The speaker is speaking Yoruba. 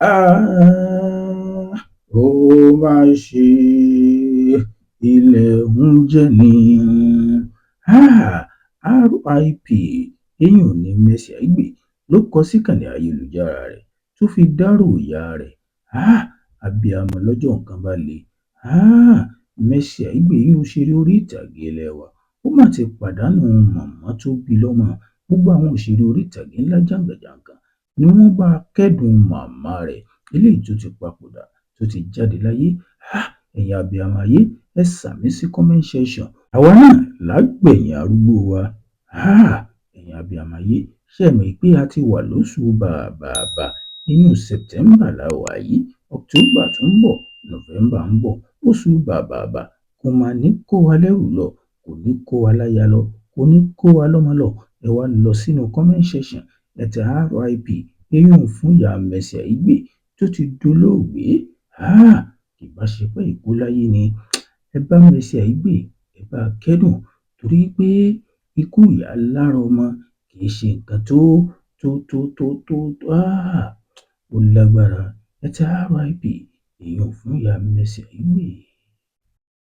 Ah, ó mà ṣe, ilẹ̀ ń jẹ ní. Ah, RIP, èyí ní Mercy Aigbe ló kọ síkànnì ayélujára rẹ̀ tó fi dárò ìyá rẹ̀. Ah, abiyamọ lọ́jọ́ nǹkan bá le. Ah, Mercy Aigbe yìí, òṣèré orí ìtàgé ilé wa, ó mà ti pàdánù màmá tó bí lọ́mọ. Gbogbo àwọn òṣèré orí ìtàgé ńlá jàǹkànjàǹkàn ni wọ́n bá kẹ́dùn màmá rẹ̀ eléyìí tó ti papòdà, tó ti jáde láyé. Ah, ẹ̀yin abiyamọ ayé, ẹ sàmí sí comment section. Àwa náà lágbẹ̀yìn arúgbó wa. Ah, ẹ̀yin abiyamọ ayé, ṣé ẹ mọ̀ pé a ti wà lóṣù bàbàbà? Inú September la wà yìí, October tún ń bọ̀, November ń bọ̀. Oṣù bàbàbà kò mà ní kó wa lẹ́rù lọ, kò ní kó wa láya lọ, kò ní kó wa lọ́mọ lọ. Ẹ wá lọ sínú comment section, ẹ tẹ RIP eyín fún ìyá Mercy Aigbe tó ti dolóògbé. Ah, ìbáṣepọ̀ ìkú láyé ni. Ẹ bá Mercy Aigbe, ẹ bá kẹ́dùn, torí pé ikú ìyá lára ọmọ kì í ṣe nǹkan tó ó lágbára. Ẹ tẹ RIP èèyàn fún ìyá Mercy Aigbe.